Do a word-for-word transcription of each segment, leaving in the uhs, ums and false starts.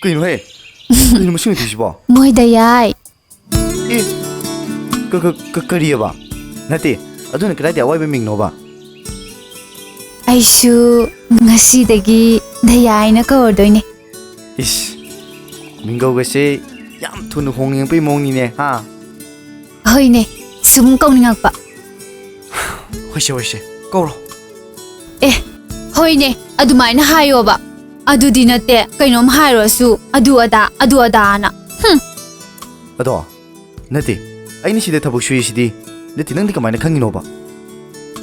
ꯀꯩꯅꯣꯍꯦ? ꯀꯩꯅꯣ ꯃꯁꯤ ꯅꯨꯄꯤꯁꯤꯕꯣ? ꯃꯣꯏꯗ ꯌꯥꯏ꯫ ꯑꯦ, ꯀ-, ꯀ-, ꯀ-, ꯀꯔꯤꯑꯕ? ꯅꯠꯇꯦ, ꯑꯗꯨꯅ ꯀꯗꯥꯏꯗ ꯑꯋꯥꯏꯕ ꯃꯤꯡꯅꯣꯕ? ꯑꯩꯁꯨ ꯉꯁꯤꯗꯒꯤ ꯗꯌꯥ ꯍꯥꯏꯅ ꯀꯧꯔꯗꯣꯏꯅꯦ꯫ ꯏꯁ, ꯃꯤꯡꯒꯧꯒꯁꯦ ꯌꯥꯝ ꯊꯨꯅ ꯍꯣꯡꯅꯤꯡꯉꯛꯄꯩ ꯃꯑꯣꯡꯅꯤꯅꯦ, ꯍꯥ? ꯍꯣꯏꯅꯦ, ꯁꯨꯝ ꯀꯧꯅꯤꯡꯉꯛꯄ꯫ ꯍꯣꯏꯁꯦ, ꯍꯣꯏꯁꯦ, ꯀꯧꯔꯣ꯫ ꯑꯦ, ꯍꯣꯏꯅꯦ, ꯑꯗꯨꯃꯥꯏꯅ ꯍꯥꯏꯌꯣꯕ꯫ ꯑꯗꯨꯗꯤ ꯅꯠꯇꯦ, ꯀꯩꯅꯣꯝ ꯍꯥꯏꯔꯨꯔꯁꯨ ꯑꯗꯨ ꯑꯗꯥ, ꯑꯗꯨ ꯑꯗꯥꯅ꯫ ꯍꯨꯝ꯫ ꯑꯗꯣ, ꯅꯠꯇꯦ, ꯑꯩꯅ ꯁꯤꯗ ꯊꯕꯛ ꯁꯨꯔꯤꯁꯤꯗꯤ, ꯅꯠꯇꯦ, ꯅꯪꯗꯤ ꯀꯃꯥꯏꯅ ꯈꯪꯉꯤꯅꯣꯕ?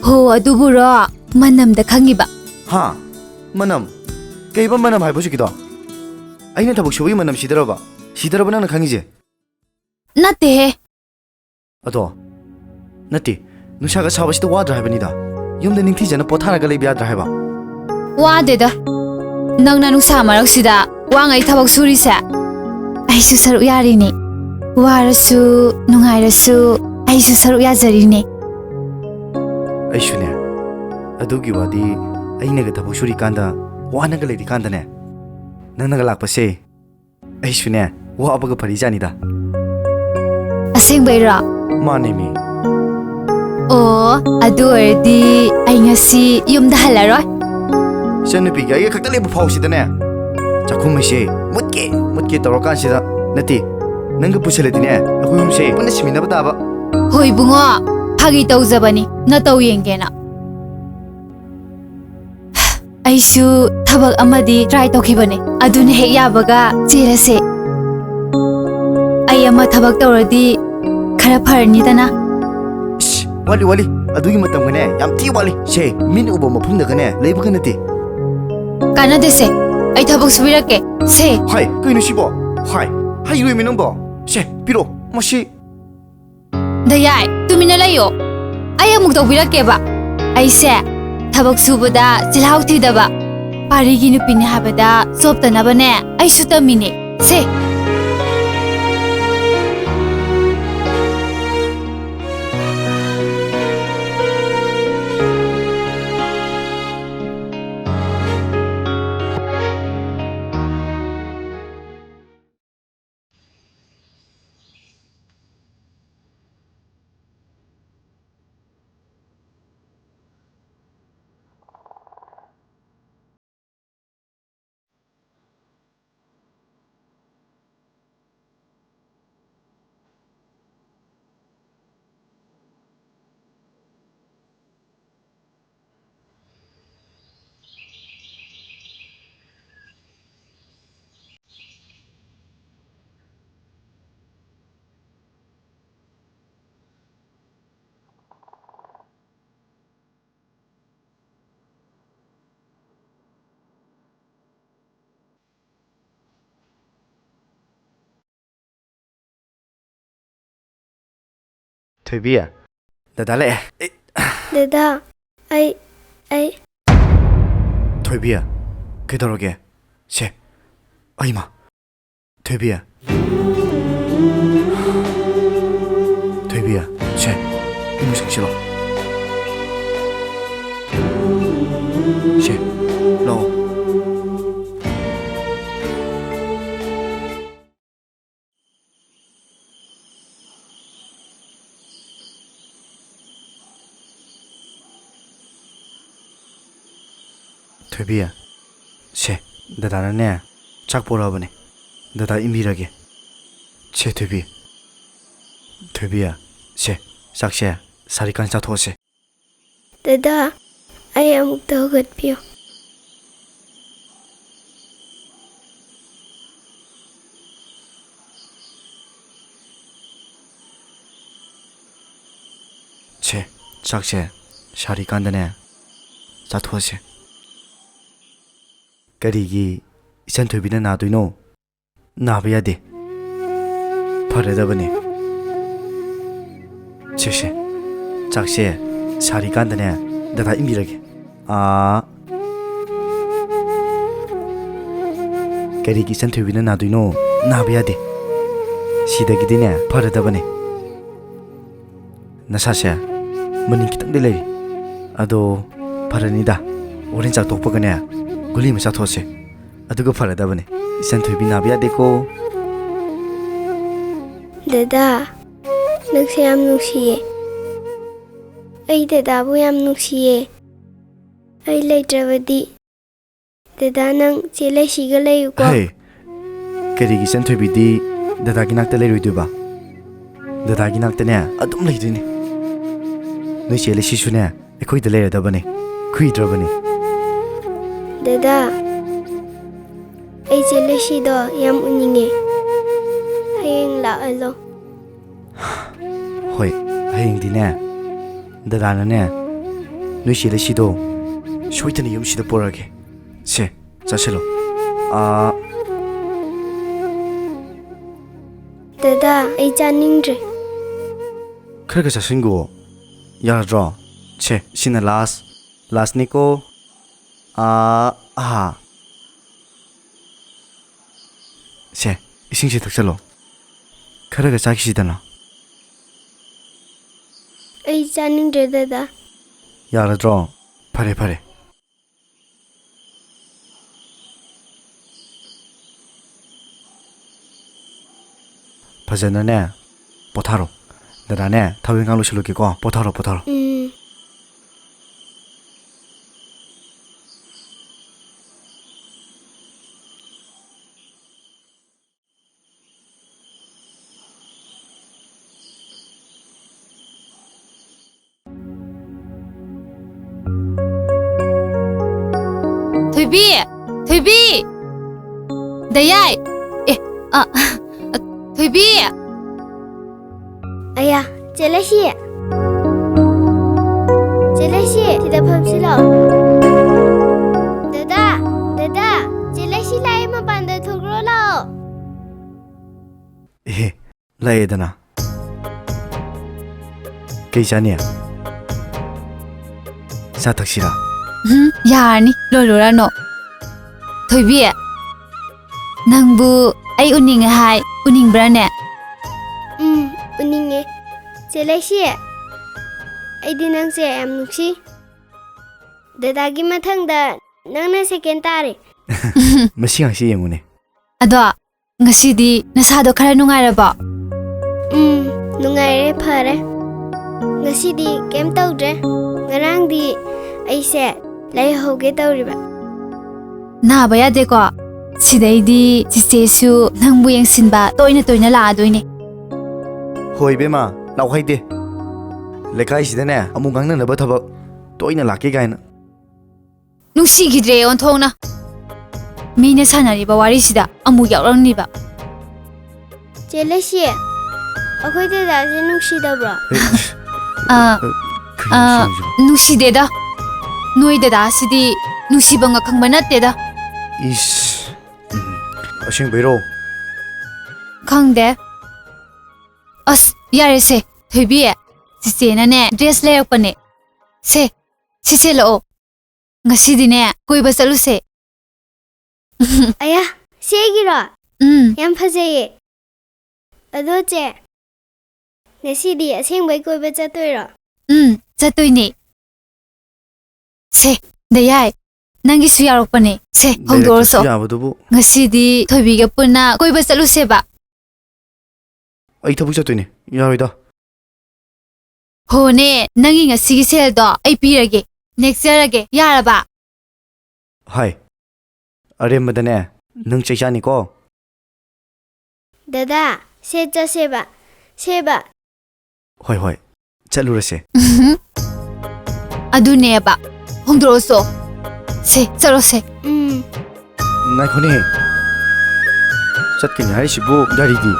ꯍꯣ, ꯑꯗꯨꯕꯨꯔꯣ, ꯃꯅꯝꯗ ꯈꯪꯉꯤꯕ꯫ ꯍꯥ? ꯃꯅꯝ? ꯀꯩꯕ ꯃꯅꯝ ꯍꯥꯏꯕ ꯍꯧꯖꯤꯛꯀꯤꯗꯣ? ꯑꯩꯅ ꯊꯕꯛ ꯁꯨꯕꯒꯤ ꯃꯅꯝ ꯁꯤꯗꯔꯕ? ꯁꯤꯗꯔꯕ ꯅꯪꯅ ꯈꯪꯉꯤꯁꯦ? ꯅꯠꯇꯦꯍꯦ꯫ ꯑꯗꯣ, ꯅꯠꯇꯦ, ꯅꯨꯡꯁꯥꯒ ꯁꯥꯕꯁꯤꯗ ꯋꯥꯗ꯭ꯔꯥ ꯍꯥꯏꯕꯅꯤꯗ? ꯌꯨꯝꯗ ꯅꯤꯡꯊꯤꯖꯅ ꯄꯣꯊꯥꯔꯒ ꯂꯩꯕ ꯌꯥꯗ꯭ꯔꯥ ꯍꯥꯏꯕ? ꯋꯥꯗꯦꯗ꯫ ꯅꯪꯅ ꯅꯨꯡꯁꯥ ꯃꯔꯛꯁꯤꯗ ꯋꯥꯉꯩ ꯊꯕꯛ ꯁꯨꯔꯤꯁꯦ? ꯑꯩꯁꯨ ꯁꯔꯨꯛ ꯌꯥꯔꯤꯅꯦ꯫ ꯋꯥꯔꯁꯨ, ꯅꯨꯡꯉꯥꯏꯔꯁꯨ, ꯑꯩꯁꯨ ꯁꯔꯨꯛ ꯌꯥꯖꯔꯤꯅꯦ꯫ ꯑꯩꯁꯨꯅꯦ꯫ ꯑꯗꯨꯒꯤ ꯋꯥꯗꯤ, ꯑꯩꯅꯒ ꯊꯕꯛ ꯁꯨꯔꯤꯀꯥꯟꯗ, ꯋꯥꯅꯒ ꯂꯩꯔꯤꯀꯥꯟꯗꯅꯦ, ꯅꯪꯅꯒ ꯂꯥꯛꯄꯁꯦ, ꯑꯩꯁꯨꯅꯦ, ꯋꯥꯕꯒ ꯐꯔꯤꯖꯥꯠꯅꯤꯗ꯫ ꯑꯁꯦꯡꯕꯩꯔꯣ? ꯃꯥꯅꯦꯃꯤ꯫ ꯑꯣ, ꯑꯗꯨ ꯑꯣꯏꯔꯗꯤ ꯑꯩ ꯉꯁꯤ ꯌꯨꯝꯗ ꯍꯜꯂꯔꯣꯏ꯫ ꯏꯆꯟꯅꯨꯄꯤꯒ ꯑꯩꯒ ꯈꯛꯇ ꯂꯩꯕ ꯐꯥꯎꯁꯤꯗꯅꯦ, ꯆꯥꯛꯈꯨꯝ ꯃꯩꯁꯦ ꯃꯨꯠꯀꯦ, ꯃꯨꯠꯀꯦ ꯇꯧꯔꯀꯥꯟꯁꯤꯗ, ꯅꯠꯇꯦ, ꯅꯪꯒ ꯄꯨꯁꯜꯂꯗꯤꯅꯦ, ꯑꯩꯈꯣꯏ ꯑꯍꯨꯝꯁꯦ ꯄꯨꯟꯅ ꯁꯤꯃꯤꯟꯅꯕ ꯇꯥꯕ꯫ ꯍꯣꯏ ꯏꯕꯨꯡꯉꯣ, ꯐꯥꯒꯤ ꯇꯧꯖꯕꯅꯤ, ꯅꯇꯧ ꯌꯦꯡꯒꯦꯅ꯫ ꯑꯩꯁꯨ ꯊꯕꯛ ꯑꯃꯗꯤ try ꯇꯧꯈꯤꯕꯅꯦ, ꯑꯗꯨꯅ ꯍꯦꯛ ꯌꯥꯕꯒ ꯆꯦꯜꯂꯁꯦ꯫ ꯑꯩ ꯑꯃ ꯊꯕꯛ ꯇꯧꯔꯗꯤ ꯈꯔ ꯐꯔꯅꯤꯗꯅ꯫ ꯏꯁ, ꯋꯥꯠꯂꯤ, ꯋꯥꯠꯂꯤ꯫ ꯑꯗꯨꯒꯤ ꯃꯇꯝꯒꯅꯦ ꯌꯥꯝ ꯊꯤ ꯋꯥꯠꯂꯤ꯫ ꯁꯦ, ꯃꯤꯠꯅ ꯎꯕ ꯃꯐꯝꯗꯒꯅꯦ ꯂꯩꯕꯒ ꯅꯠꯇꯦ꯫ ꯀꯥꯟꯅꯗꯦꯁꯦ, ꯑꯩ ꯊꯕꯛ ꯁꯨꯕꯤꯔꯛꯀꯦ꯫ ꯁꯦ꯫ ꯍꯥꯏ, ꯀꯩꯅꯣ ꯁꯤꯕꯣ? ꯍꯥꯏ, ꯍꯩꯔꯣꯏꯃꯤ ꯅꯪꯕꯣ꯫ ꯁꯦ, ꯄꯤꯔꯛꯑꯣ꯫ ꯃꯁꯤ ꯗꯌꯥꯏ, ꯇꯨꯃꯤꯟꯅ ꯂꯩꯌꯣ꯫ ꯑꯩ ꯑꯃꯨꯛ ꯇꯧꯕꯤꯔꯛꯀꯦꯕ꯫ ꯑꯩꯁꯦ ꯊꯕꯛ ꯁꯨꯕꯗ ꯆꯤꯜꯍꯥꯎ ꯊꯤꯗꯕ ꯄꯥꯔꯤꯒꯤ ꯅꯨꯄꯤꯅꯤ ꯍꯥꯏꯕꯗ ꯆꯣꯞꯇꯅꯕꯅꯦ ꯑꯩꯁꯨ ꯇꯝꯃꯤꯅꯦ꯫ ꯁꯦ꯫ ꯊꯣꯏꯕꯤ, ꯗꯗꯥ ꯂꯥꯛꯑꯦ꯫ ꯑꯦ, ꯗꯗꯥ, ꯑꯩ, ꯑꯩ꯫ ꯊꯣꯏꯕꯤ, ꯀꯩꯗꯧꯔꯒꯦ? ꯁꯦ, ꯑꯩꯃ꯫ ꯊꯣꯏꯕꯤ꯫ ꯊꯣꯏꯕꯤ, ꯁꯦ, ꯏꯃꯨꯡ ꯆꯪꯁꯤꯜꯂꯣ꯫ ꯁꯦ, ꯂꯥꯛꯑꯣ꯫ ꯊꯣꯏꯕꯤ, ꯁꯦ, ꯗꯗꯥꯅꯅꯦ, ꯆꯥꯛ ꯄꯣꯔꯛꯑꯕꯅꯦ꯫ ꯗꯗꯥ ꯏꯟꯕꯤꯔꯒꯦ꯫ ꯁꯦ, ꯊꯣꯏꯕꯤ꯫ ꯊꯣꯏꯕꯤ, ꯁꯦ, ꯆꯥꯛꯁꯦ ꯁꯥꯔꯤꯀꯥꯟ ꯆꯥꯊꯣꯛꯑꯁꯦ꯫ ꯗꯗꯥ, ꯑꯩ ꯑꯃꯨꯛꯇ ꯍꯧꯒꯠꯄꯤꯌꯨ꯫ ꯁꯦ, ꯆꯥꯛꯁꯦ ꯁꯥꯔꯤꯀꯥꯟꯗꯅꯦ, ꯆꯥꯊꯣꯛꯑꯁꯦ꯫ ꯀꯔꯤꯒꯤ ꯏꯆꯟ ꯊꯣꯏꯕꯤꯅ ꯅꯥꯗꯣꯏꯅꯣ? ꯅꯥꯕ ꯌꯥꯗꯦ꯫ ꯐꯔꯗꯕꯅꯦ꯫ ꯁꯦ, ꯁꯦ, ꯆꯥꯛꯁꯦ ꯁꯥꯔꯤꯀꯥꯟꯗꯅꯦ, ꯗꯗꯥ ꯏꯟꯕꯤꯔꯒꯦ꯫ ꯑꯥ꯫ ꯀꯔꯤꯒꯤ ꯏꯆꯟ ꯊꯣꯏꯕꯤꯅ ꯅꯥꯗꯣꯏꯅꯣ? ꯅꯥꯕ ꯌꯥꯗꯦ꯫ ꯁꯤꯗꯒꯤꯗꯤꯅꯦ, ꯐꯔꯗꯕꯅꯦ꯫ ꯅꯁꯥꯁꯦ ꯃꯅꯤꯡ ꯈꯤꯇꯪꯗꯤ ꯂꯩꯔꯤ꯫ ꯑꯗꯣ ꯐꯔꯅꯤꯗ꯫ ꯍꯣꯔꯦꯟ ꯆꯥꯛ ꯇꯣꯛꯄꯒꯅꯦ, ꯒꯨꯂꯤ ꯑꯃ ꯆꯥꯊꯣꯛꯑꯁꯦ꯫ ꯑꯗꯨꯒ ꯐꯔꯗꯕꯅꯦ꯫ ꯏꯆꯟ ꯊꯣꯏꯕꯤ ꯅꯥꯕ ꯌꯥꯗꯦꯀꯣ꯫ ꯗꯗꯥ, ꯅꯪꯁꯦ ꯌꯥꯝ ꯅꯨꯡꯁꯤꯌꯦ꯫ ꯑꯩ ꯗꯗꯥꯕꯨ ꯌꯥꯝ ꯅꯨꯡꯁꯤꯌꯦ꯫ ꯑꯩ ꯂꯩꯇ꯭ꯔꯕꯗꯤ ꯗꯗꯥ, ꯅꯪ ꯆꯦ ꯂꯩꯁꯤꯒ ꯂꯩꯌꯨꯀꯣ꯫ ꯍꯦ, ꯀꯔꯤꯒꯤ ꯏꯆꯟ ꯊꯣꯏꯕꯤꯗꯤ ꯗꯗꯥꯒꯤ ꯅꯥꯛꯇ ꯂꯩꯔꯣꯏꯗꯣꯏꯕ? ꯗꯗꯥꯒꯤ ꯅꯥꯛꯇꯅꯦ ꯑꯗꯨꯝ ꯂꯩꯗꯣꯏꯅꯦ꯫ ꯅꯣꯏ ꯆꯦ ꯂꯩꯁꯤꯁꯨꯅꯦ ꯑꯩꯈꯣꯏꯗ ꯂꯩꯔꯗꯕꯅꯦ, ꯀꯨꯏꯗ꯭ꯔꯕꯅꯦ꯫ ꯗꯗꯥ, ꯑꯩ ꯆꯦ ꯂꯩꯁꯤꯗꯣ ꯌꯥꯝ ꯎꯅꯤꯡꯉꯦ꯫ ꯍꯌꯦꯡ ꯂꯥꯛꯍꯜꯂꯣ꯫ ꯍꯣꯏ, ꯍꯌꯦꯡꯗꯤꯅꯦ, ꯗꯗꯥꯅꯅꯦ, ꯅꯣꯏ ꯆꯦ ꯂꯩꯁꯤꯗꯣ ꯁꯣꯏꯗꯅ ꯌꯨꯝꯁꯤꯗ ꯄꯨꯔꯛꯑꯒꯦ꯫ ꯁꯦ, ꯆꯥꯁꯤꯜꯂꯣ꯫ ꯑꯥ꯫ ꯗꯗꯥ, ꯑꯩ ꯆꯥꯅꯤꯡꯗ꯭ꯔꯦ꯫ ꯈꯔ ꯈꯔ ꯆꯥꯁꯤꯟꯒꯣ꯫ ꯌꯥꯔꯗ꯭ꯔꯣ? ꯁꯦ, ꯁꯤꯅ ꯂꯥꯁ꯫ ꯂꯥꯁꯅꯤꯀꯣ꯫ ꯑꯥ, ꯑꯍꯥ꯫ ꯁꯦ, ꯏꯁꯤꯡꯁꯦ ꯊꯛꯆꯜꯂꯣ꯫ ꯈꯔꯒ ꯆꯥꯈꯤꯁꯤꯗꯅ꯫ ꯑꯩ ꯆꯥꯅꯤꯡꯗ꯭ꯔꯦ, ꯗꯗꯥ꯫ ꯌꯥꯔꯗ꯭ꯔꯣ? ꯐꯔꯦ, ꯐꯔꯦ꯫ ꯐꯖꯅꯅꯦ ꯄꯣꯊꯥꯔꯣ꯫ ꯗꯗꯥꯅꯦ, ꯊꯕꯛ ꯏꯪꯈꯥꯡ ꯂꯣꯏꯁꯤꯜꯂꯨꯒꯦꯀꯣ꯫ ꯄꯣꯊꯥꯔꯣ, ꯄꯣꯊꯥꯔꯣ꯫ ꯎꯝ꯫ ꯊꯣꯏꯕꯤ! ꯊꯣꯏꯕꯤ! ꯗꯌꯥꯏ! ꯑꯦ, ꯑ, ꯑ, ꯊꯣꯏꯕꯤ! ꯑꯌꯥ, ꯆꯦ ꯂꯩꯁꯤ! ꯆꯦ ꯂꯩꯁꯤ, ꯁꯤꯗ ꯐꯝꯁꯤ ꯂꯥꯛꯑꯣ꯫ ꯗꯗꯥ, ꯗꯗꯥ, ꯆꯦ ꯂꯩꯁꯤ ꯂꯥꯛꯑꯦ, ꯃꯄꯥꯟꯗ ꯊꯣꯛꯂꯛꯑꯣ ꯂꯥꯛꯑꯣ꯫ ꯑꯦꯍꯦ, ꯂꯥꯛꯑꯦꯗꯅ꯫ ꯀꯩ ꯆꯥꯅꯤ? ꯆꯥ ꯊꯛꯁꯤꯔꯥ? ꯎꯝ, ꯌꯥꯔꯅꯤ, ꯂꯣꯏꯔꯨꯔꯅꯨ꯫ ꯊꯣꯏꯕꯤ, ꯅꯪꯕꯨ ꯑꯩ ꯎꯅꯤꯡꯉꯦ ꯍꯥꯏ, ꯎꯅꯤꯡꯕ꯭ꯔꯥꯅꯦ? ꯎꯝ, ꯎꯅꯤꯡꯉꯦ꯫ ꯆꯦ ꯂꯩꯁꯤ, ꯑꯩꯗꯤ ꯅꯪꯁꯦ ꯌꯥꯝ ꯅꯨꯡꯁꯤ꯫ ꯗꯗꯥꯒꯤ ꯃꯊꯪꯗ ꯅꯪꯅ ꯁꯦꯀꯦꯟ ꯇꯥꯔꯦ꯫ ꯃꯁꯤ ꯑꯉꯥꯡꯁꯤ ꯌꯦꯡꯉꯨꯅꯦ꯫ ꯑꯗꯣ, ꯉꯁꯤꯗꯤ ꯅꯁꯥꯗꯣ ꯈꯔ ꯅꯨꯡꯉꯥꯏꯔꯕꯣ? ꯎꯝ, ꯅꯨꯡꯉꯥꯏꯔꯦ, ꯐꯔꯦ꯫ ꯉꯁꯤꯗꯤ ꯀꯩꯝ ꯇꯧꯗ꯭ꯔꯦ꯫ ꯉꯔꯥꯡꯗꯤ ꯑꯩꯁꯦ ꯂꯩꯍꯧꯒꯦ ꯇꯧꯔꯤꯕ꯫ ꯅꯥꯕ ꯌꯥꯗꯦꯀꯣ꯫ ꯁꯤꯗꯩꯗꯤ ꯆꯤꯆꯦꯁꯨ ꯅꯪꯕꯨ ꯌꯦꯡꯁꯤꯟꯕ ꯇꯣꯏꯅ ꯇꯣꯏꯅ ꯂꯥꯛꯑꯗꯣꯏꯅꯦ꯫ ꯍꯣꯏ, ꯏꯕꯦꯝꯃ, ꯂꯥꯎꯍꯩꯗꯦ꯫ ꯂꯩꯀꯥꯏꯁꯤꯗꯅꯦ ꯑꯃꯨꯛ ꯉꯥꯡꯅꯅꯕ ꯊꯕꯛ ꯇꯣꯏꯅ ꯂꯥꯛꯀꯦ ꯀꯥꯏꯅ꯫ ꯅꯨꯡꯁꯤꯈꯤꯗ꯭ꯔꯦ ꯑꯣꯟꯊꯣꯛꯅ꯫ ꯃꯤꯅ ꯁꯥꯟꯅꯔꯤꯕ ꯋꯥꯔꯤꯁꯤꯗ ꯑꯃꯨꯛ ꯌꯥꯎꯔꯝꯂꯤꯕ꯫ ꯆꯦ ꯂꯩꯁꯤ, ꯑꯩꯈꯣꯏ ꯗꯗꯥꯁꯦ ꯅꯨꯡꯁꯤꯗꯕ꯭ꯔꯣ? ꯑꯦ, ꯑ, ꯑ, ꯀꯩꯅꯣ ꯑ, ꯁꯤꯕꯣ? ꯅꯨꯡꯁꯤꯗꯦꯗ꯫ ꯅꯣꯏ ꯗꯗꯥꯁꯤꯗꯤ ꯅꯨꯡꯁꯤꯕ ꯉꯛꯈꯪꯕ ꯅꯠꯇꯦꯗ꯫ ꯏꯁ, ꯎꯝ, ꯑꯁꯦꯡꯕꯩꯔꯣ? ꯈꯪꯗꯦ꯫ ꯑꯁ, ꯌꯥꯔꯦꯁꯦ꯫ ꯊꯣꯏꯕꯤ, ꯆꯤꯆꯦꯅꯅꯦ dress ꯂꯩꯔꯛꯄꯅꯦ꯫ ꯁꯦ, ꯁꯤ ꯁꯦꯠꯂꯛꯑꯣ꯫ ꯉꯁꯤꯗꯤꯅꯦ ꯀꯣꯏꯕ ꯆꯠꯂꯨꯁꯦ꯫ ꯑꯌꯥ, ꯁꯤ ꯑꯩꯒꯤꯔꯣ? ꯎꯝ꯫ ꯌꯥꯝ ꯐꯖꯩꯌꯦ꯫ ꯑꯗꯣ ꯆꯦ, ꯉꯁꯤꯗꯤ ꯑꯁꯦꯡꯕꯩ ꯀꯣꯏꯕ ꯆꯠꯇꯣꯏꯔꯣ? ꯎꯝ, ꯆꯠꯇꯣꯏꯅꯦ꯫ ꯁꯦ, ꯗꯌꯥꯏ, ꯅꯪꯒꯤꯁꯨ ꯌꯥꯎꯔꯛꯄꯅꯦ꯫ ꯁꯦ, ꯍꯣꯡꯗꯣꯛꯑꯁꯣ꯫ ꯂꯩꯔꯛꯇ꯭ꯔꯁꯨ ꯌꯥꯕꯗꯨꯕꯨ꯫ ꯉꯁꯤꯗꯤ ꯊꯣꯏꯕꯤꯒ ꯄꯨꯟꯅ ꯀꯣꯏꯕ ꯆꯠꯂꯨꯁꯦꯕ꯫ ꯑꯩ ꯊꯕꯛ ꯆꯠꯇꯣꯏꯅꯦ, ꯌꯥꯔꯣꯏꯗ꯫ ꯍꯣꯅꯦ, ꯅꯪꯒꯤ ꯉꯁꯤꯒꯤ ꯁꯦꯜꯗꯣ ꯑꯩ ꯄꯤꯔꯒꯦ, ꯅꯦꯛꯆꯔꯒꯦ, ꯌꯥꯔꯕ? ꯍꯥꯏ, ꯑꯔꯦꯝꯕꯗꯅꯦ ꯅꯪ ꯆꯩ ꯆꯥꯅꯤꯀꯣ꯫ ꯗꯗꯥ, ꯁꯦ ꯆꯠꯁꯦꯕ, ꯁꯦꯕ꯫ ꯍꯣꯏ, ꯍꯣꯏ, ꯆꯠꯂꯨꯔꯁꯦ꯫ ꯎꯝꯍꯨꯝ꯫ ꯑꯗꯨꯅꯦꯕ, ꯍꯣꯡꯗꯣꯛꯑꯁꯣ꯫ ꯁꯦ, ꯆꯠꯂꯣꯁꯦ꯫ ꯎꯝ꯫ ꯉꯥꯏꯈꯣꯅꯦ, ꯆꯠꯀꯅꯤ ꯍꯥꯏꯔꯤꯁꯤꯕꯨ ꯒꯥꯔꯤꯗꯤ?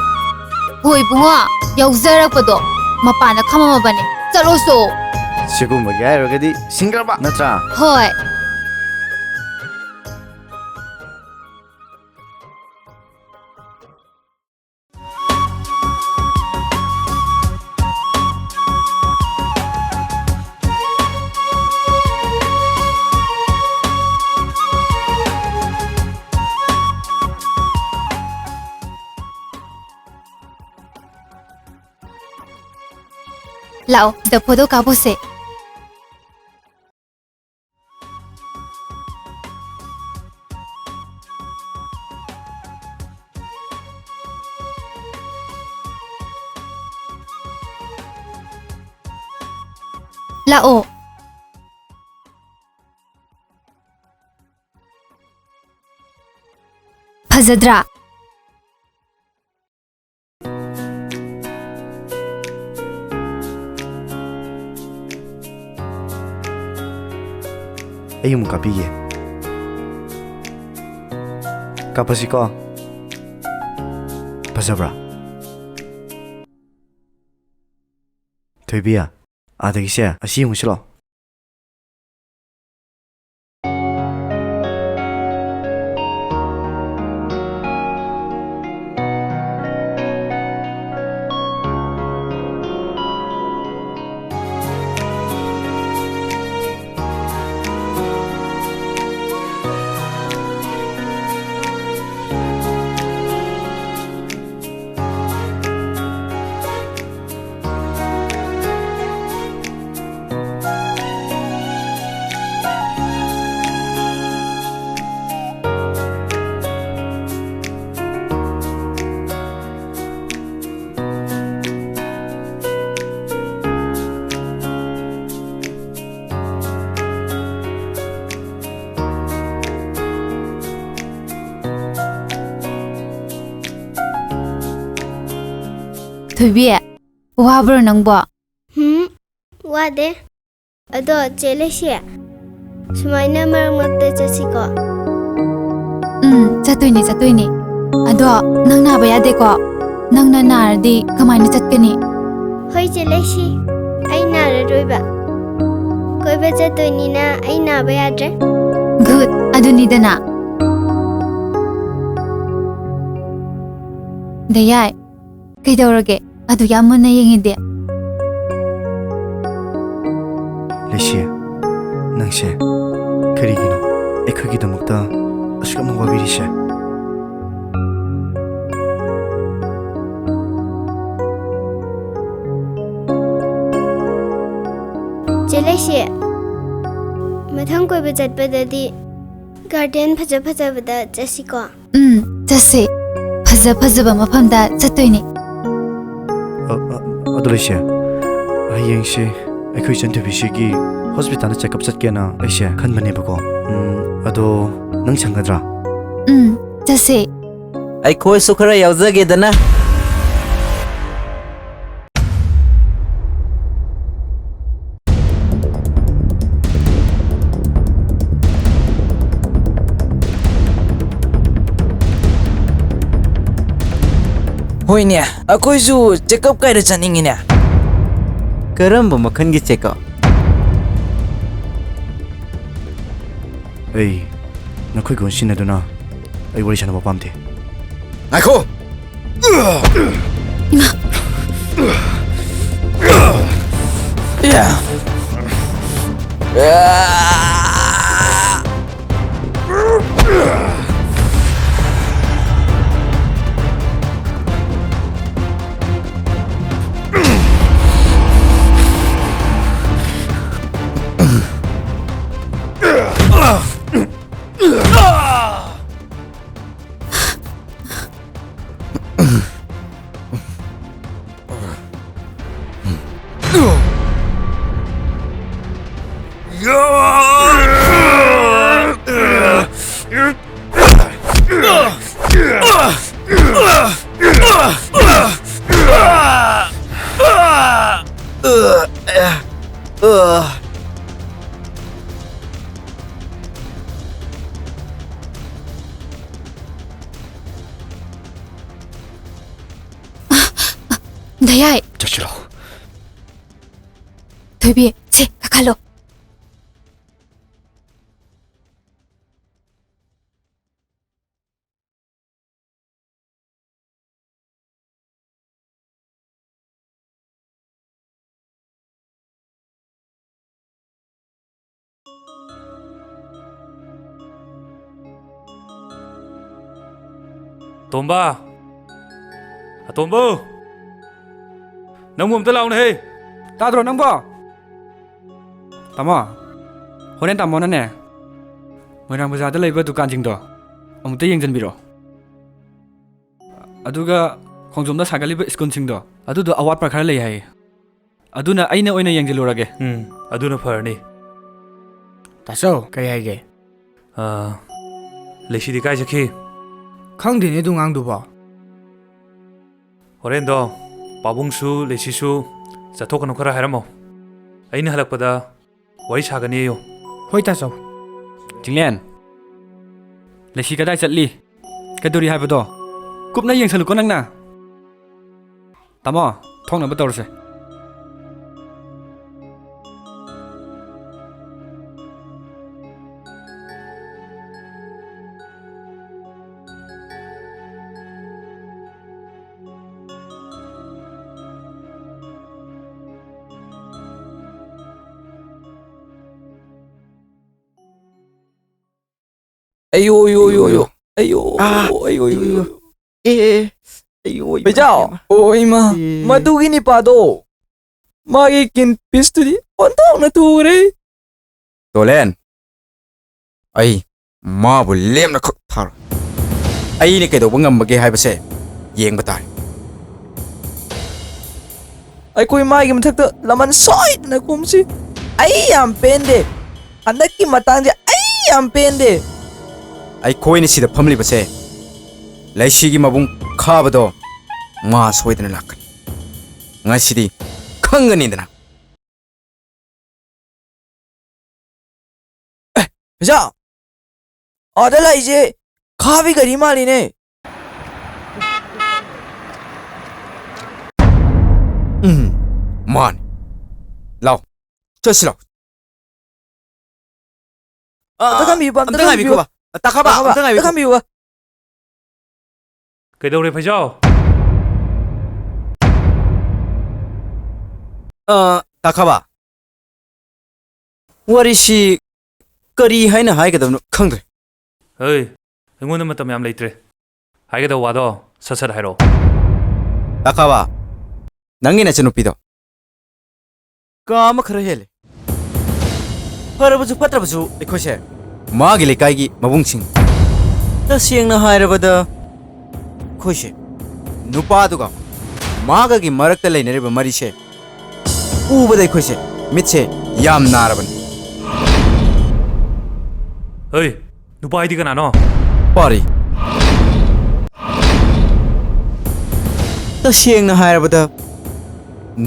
ꯍꯣꯏ ꯏꯕꯨꯡꯉꯣ, ꯌꯥꯎꯖꯔꯛꯄꯗꯣ ꯃꯄꯥꯟꯗ ꯈꯝꯃꯝꯃꯕꯅꯦ꯫ ꯆꯠꯂꯣꯁꯣ꯫ ꯁꯤꯒꯨꯝꯕꯒꯤ ꯍꯥꯏꯔꯨꯔꯒꯗꯤ ꯁꯤꯡꯈ꯭ꯔꯕ ꯅꯠꯇ꯭ꯔꯥ? ꯍꯣꯏ꯫ ꯂꯥꯛꯑꯣ, ꯁꯤꯗ ꯐꯣꯇꯣ ꯀꯥꯞꯄꯨꯁꯦ꯫ ꯂꯥꯛꯑꯣ꯫ ꯐꯖꯗ꯭ꯔꯥ? ꯑꯩ ꯑꯃꯨꯛ ꯀꯥꯞꯄꯤꯒꯦ꯫ ꯀꯥꯞꯄꯁꯤꯀꯣ꯫ ꯐꯖꯕ꯭ꯔꯥ? ꯊꯣꯏꯕꯤ, ꯑꯥꯗꯒꯤꯁꯦ ꯑꯁꯤ ꯌꯦꯡꯉꯨꯁꯤ ꯂꯥꯛꯑꯣ꯫ ꯊꯣꯏꯕꯤ, ꯋꯥꯕ꯭ꯔꯣ ꯅꯪꯕꯣ? ꯍꯨꯝ, ꯋꯥꯗꯦ꯫ ꯑꯗꯣ, ꯆꯦ ꯂꯩꯁꯤ, ꯁꯨꯃꯥꯏꯅ ꯃꯔꯛ ꯃꯔꯛꯇ ꯆꯠꯁꯤꯀꯣ꯫ ꯎꯝ, ꯆꯠꯇꯣꯏꯅꯦ, ꯆꯠꯇꯣꯏꯅꯦ꯫ ꯑꯗꯣ, ꯅꯪ ꯅꯥꯕ ꯌꯥꯗꯦꯀꯣ? ꯅꯪꯅ ꯅꯥꯔꯗꯤ ꯀꯃꯥꯏꯅ ꯆꯠꯀꯅꯤ? ꯍꯣꯏ, ꯆꯦ ꯂꯩꯁꯤ, ꯑꯩ ꯅꯥꯔꯔꯣꯏꯕ꯫ ꯀꯣꯏꯕ ꯆꯠꯇꯣꯏꯅꯤꯅ ꯑꯩ ꯅꯥꯕ ꯌꯥꯗ꯭ꯔꯦ꯫ Good, ꯑꯗꯨꯅꯤꯗꯅ꯫ ꯗꯌꯥꯏ, ꯀꯩꯗꯧꯔꯒꯦ? ꯑꯗꯨ ꯌꯥꯝ ꯃꯨꯟꯅ ꯌꯦꯡꯉꯤꯗꯤ꯫ ꯂꯩꯁꯤ, ꯅꯪꯁꯦ ꯀꯔꯤꯒꯤꯅꯣ ꯑꯩꯈꯣꯏꯒꯤꯗꯃꯛꯇ ꯑꯁꯨꯛ ꯌꯥꯝꯅ ꯋꯥꯕꯤꯔꯤꯁꯦ? ꯆꯦ ꯂꯩꯁꯤ, ꯃꯊꯪ ꯀꯣꯏꯕ ꯆꯠꯄꯗꯗꯤ garden ꯐꯖ ꯐꯖꯕꯗ ꯆꯠꯁꯤꯀꯣ꯫ ꯎꯝ, ꯆꯠꯁꯦ꯫ ꯐꯖ ꯐꯖꯕ ꯃꯐꯝꯗ ꯆꯠꯇꯣꯏꯅꯦ꯫ ꯑ, ꯑ, ꯑꯗꯨ ꯂꯩꯁꯦ, ꯍꯌꯦꯡꯁꯦ ꯑꯩꯈꯣꯏ ꯏꯆꯟ ꯊꯣꯏꯕꯤꯁꯤꯒꯤ hospitalꯗ check up ꯆꯠꯀꯦꯅ ꯑꯩꯁꯦ ꯈꯟꯕꯅꯦꯕꯀꯣ꯫ ꯎꯝ, ꯑꯗꯣ ꯅꯪ ꯁꯪꯒꯗ꯭ꯔꯥ? ꯎꯝ, ꯆꯠꯁꯦ꯫ ꯑꯩꯈꯣꯏꯁꯨ ꯈꯔ ꯌꯥꯎꯖꯒꯦꯗꯅ꯫ ꯍꯣꯏꯅꯦ, ꯑꯩꯈꯣꯏꯁꯨ check up ꯀꯥꯏꯗ ꯆꯠꯅꯤꯡꯉꯤꯅꯦ꯫ ꯀꯔꯝꯕ ꯃꯈꯜꯒꯤ check up? ꯑꯩ ꯅꯈꯣꯏꯒ ꯑꯣꯟꯁꯤꯟꯅꯗꯨꯅ ꯑꯩ ꯋꯥꯔꯤ ꯁꯥꯟꯅꯕ ꯄꯥꯝꯗꯦ꯫ ꯉꯥꯏꯈꯣ! ꯗꯌꯥꯏ꯫ ꯆꯠꯁꯤꯔꯣ? ꯊꯣꯏꯕꯤ, ꯁꯦ, ꯀꯥꯈꯠꯂꯣ꯫ ꯇꯣꯝꯕ! ꯑꯇꯣꯝꯕꯧ! ꯅꯪꯕꯨ ꯑꯝꯇ ꯂꯥꯛꯎꯅꯦꯍꯦ! ꯇꯥꯗ꯭ꯔꯣ ꯅꯪꯕꯣ? ꯇꯥꯃꯣ, ꯍꯣꯔꯦꯟ ꯇꯥꯃꯣꯅꯅꯦ, ꯃꯣꯏꯔꯥꯡ ꯕꯖꯥꯔꯗ ꯂꯩꯕ ꯗꯨꯀꯥꯟꯁꯤꯡꯗꯣ ꯑꯃꯨꯛꯇ ꯌꯦꯡꯁꯤꯟꯕꯤꯔꯣ꯫ ꯑꯗꯨꯒ ꯈꯣꯡꯖꯣꯝꯗ ꯁꯥꯒꯠꯂꯤꯕ ꯁ꯭ꯀꯨꯜꯁꯤꯡꯗꯣ, ꯑꯗꯨꯗꯣ ꯑꯋꯥꯠꯄ ꯈꯔ ꯂꯩ ꯍꯥꯏꯌꯦ꯫ ꯑꯗꯨꯅ ꯑꯩꯅ ꯑꯣꯏꯅ ꯌꯦꯡꯁꯤꯜꯂꯨꯔꯒꯦ꯫ ꯎꯝ, ꯑꯗꯨꯅ ꯐꯔꯅꯤ꯫ ꯇꯥꯆꯧ, ꯀꯔꯤ ꯍꯥꯏꯒꯦ? ꯑꯥ, ꯂꯩꯁꯤꯗꯤ ꯀꯥꯏ ꯆꯠꯈꯤ? ꯈꯪꯗꯦꯅꯦ ꯑꯗꯨ ꯉꯥꯡꯗꯨꯕꯣ꯫ ꯍꯣꯔꯦꯟꯗꯣ ꯄꯥꯕꯨꯡꯁꯨ ꯂꯩꯁꯤꯁꯨ ꯆꯠꯊꯣꯛꯀꯅꯨ ꯈꯔ ꯍꯥꯏꯔꯝꯃꯣ꯫ ꯑꯩꯅ ꯍꯜꯂꯛꯄꯗ ꯋꯥꯔꯤ ꯁꯥꯒꯅꯤꯌꯣ꯫ ꯍꯣꯏ ꯇꯥꯆꯧ꯫ ꯆꯤꯡꯂꯦꯟ, ꯂꯩꯁꯤ ꯀꯗꯥꯏ ꯆꯠꯂꯤ? ꯀꯩꯗꯧꯔꯤ ꯍꯥꯏꯕꯗꯣ ꯀꯨꯞꯅ ꯌꯦꯡꯁꯜꯂꯨꯀꯣ ꯅꯪꯅ꯫ ꯇꯥꯃꯣ, ꯊꯣꯛꯅꯕ ꯇꯧꯔꯁꯦ꯫ ꯑꯌꯣ, ꯑꯌꯣ, ꯑꯌꯣ, ꯑꯌꯣ꯫ ꯑꯌꯣ, ꯑꯥ, ꯑꯌꯣ, ꯑꯌꯣ, ꯑꯌꯣ, ꯑꯌꯣ꯫ ꯑꯦ, ꯑꯦ, ꯑꯌꯣ, ꯏꯃꯥ, ꯄꯩꯖꯥꯎ! ꯏꯃꯥ꯫ ꯑꯣ, ꯏꯃꯥ, ꯑꯦ꯫ ꯃꯗꯨꯒꯤ ꯅꯤꯄꯥꯗꯣ ꯃꯥꯒꯤ ꯀꯤꯟ ꯄꯤꯁꯇꯨꯗꯤ ꯑꯣꯟꯊꯣꯛꯅ ꯊꯨꯈ꯭ꯔꯦ꯫ ꯇꯣꯂꯦꯟ, ꯑꯩ ꯃꯥꯕꯨ ꯂꯦꯝꯅ ꯈꯛ ꯊꯥꯔꯣꯏ꯫ ꯑꯩꯅ ꯀꯩꯗꯧꯕ ꯉꯝꯕꯒꯦ ꯍꯥꯏꯕꯁꯦ ꯌꯦꯡꯕ ꯇꯥꯔꯦ꯫ ꯑꯩꯈꯣꯏ ꯃꯥꯒꯤ ꯃꯊꯛꯇ ꯂꯃꯟ ꯁꯣꯏꯗꯅ ꯈꯨꯝꯁꯤ꯫ ꯑꯩ ꯌꯥꯝ ꯄꯦꯟꯗꯦ꯫ ꯍꯟꯗꯛꯀꯤ ꯃꯇꯥꯡꯁꯦ ꯑꯩ ꯌꯥꯝ ꯄꯦꯟꯗꯦ꯫ ꯑꯩꯈꯣꯏꯅ ꯁꯤꯗ ꯐꯝꯂꯤꯕꯁꯦ ꯂꯩꯁꯤꯒꯤ ꯃꯕꯨꯡ ꯈꯥꯕꯗꯣ ꯃꯥ ꯁꯣꯏꯗꯅ ꯂꯥꯛꯀꯅꯤ꯫ ꯉꯁꯤꯗꯤ ꯈꯪꯒꯅꯤꯗꯅ꯫ ꯑꯦ, ꯑꯣꯖꯥ! ꯑꯥꯗ ꯂꯥꯛꯏꯁꯦ ꯈꯥꯕꯤ ꯒꯥꯔꯤ ꯃꯥꯜꯂꯤꯅꯦ꯫ ꯎꯝ, ꯃꯥꯅꯤ꯫ ꯂꯥꯎ, ꯆꯠꯁꯤ ꯂꯥꯎ꯫ ꯑ, ꯑꯝꯇ ꯈꯥꯝꯕꯤꯌꯨꯕ, ꯑꯝꯇ ꯑꯝꯇ ꯈꯥꯝꯕꯤꯌꯨ꯫ ꯉꯥꯏꯕꯤꯈꯣꯕ꯫ ꯇꯥꯈꯥꯕ, ꯇꯥꯈꯥꯕ, ꯑꯝꯇ ꯉꯥꯏꯕꯤꯈꯣ꯫ ꯈꯥꯝꯕꯤꯌꯨꯕ꯫ ꯀꯩꯗꯧꯔꯦ, ꯐꯩꯖꯥꯎ? ꯑ, ꯇꯥꯈꯥꯕ꯫ ꯋꯥꯔꯤꯁꯤ ꯀꯔꯤ ꯍꯥꯏꯅ ꯍꯥꯏꯒꯗꯕꯅꯣ ꯈꯪꯗ꯭ꯔꯦ꯫ ꯍꯩ, ꯑꯩꯉꯣꯟꯗ ꯃꯇꯝ ꯌꯥꯝ ꯂꯩꯇ꯭ꯔꯦ꯫ ꯍꯥꯏꯒꯗꯧꯕ ꯋꯥꯗꯣ ꯁꯠ ꯁꯠ ꯍꯥꯏꯔꯛꯑꯣ꯫ ꯇꯥꯈꯥꯕ, ꯅꯪꯒꯤ ꯅꯆꯟꯅꯨꯄꯤꯗꯣ ꯀꯥ ꯑꯃ ꯈꯔ ꯍꯦꯜꯂꯦ꯫ ꯐꯔꯕꯁꯨ ꯐꯠꯇ꯭ꯔꯕꯁꯨ ꯑꯩꯈꯣꯏꯁꯦ ꯃꯥꯒꯤ ꯂꯩꯀꯥꯏꯒꯤ ꯃꯕꯨꯡꯁꯤꯡ꯫ ꯇꯁꯦꯡꯅ ꯍꯥꯏꯔꯕꯗ ꯑꯩꯈꯣꯏꯁꯦ ꯅꯨꯄꯥꯗꯨꯒ ꯃꯥꯒꯒꯤ ꯃꯔꯛꯇ ꯂꯩꯅꯔꯤꯕ ꯃꯔꯤꯁꯦ ꯎꯕꯗ ꯑꯩꯈꯣꯏꯁꯦ ꯃꯤꯠꯁꯦ ꯌꯥꯝ ꯅꯥꯔꯕꯅꯤ꯫ ꯍꯩ, ꯅꯨꯄꯥ ꯍꯥꯏꯗꯤ ꯀꯅꯥꯅꯣ? ꯄꯥꯔꯤ꯫ ꯇꯁꯦꯡꯅ ꯍꯥꯏꯔꯕꯗ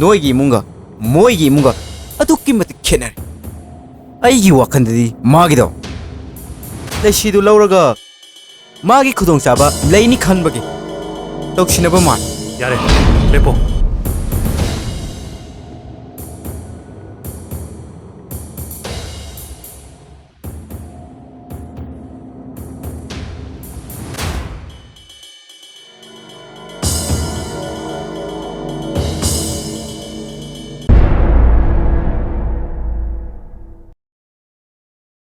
ꯅꯣꯏꯒꯤ ꯏꯃꯨꯡꯒ ꯃꯣꯏꯒꯤ ꯏꯃꯨꯡꯒ ꯑꯗꯨꯛꯀꯤ ꯃꯇꯤꯛ ꯈꯦꯠꯅꯔꯦ꯫ ꯑꯩꯒꯤ ꯋꯥꯈꯜꯗꯗꯤ ꯃꯥꯒꯤꯗꯣ ꯂꯩꯁꯤꯗꯨ ꯂꯧꯔꯒ ꯃꯥꯒꯤ ꯈꯨꯗꯣꯡꯆꯥꯕ ꯂꯩꯅꯤ ꯈꯟꯕꯒꯤ ꯇꯧꯁꯤꯟꯅꯕ ꯃꯥꯜꯂꯤ꯫ ꯌꯥꯔꯦ, ꯂꯦꯞꯄꯣ꯫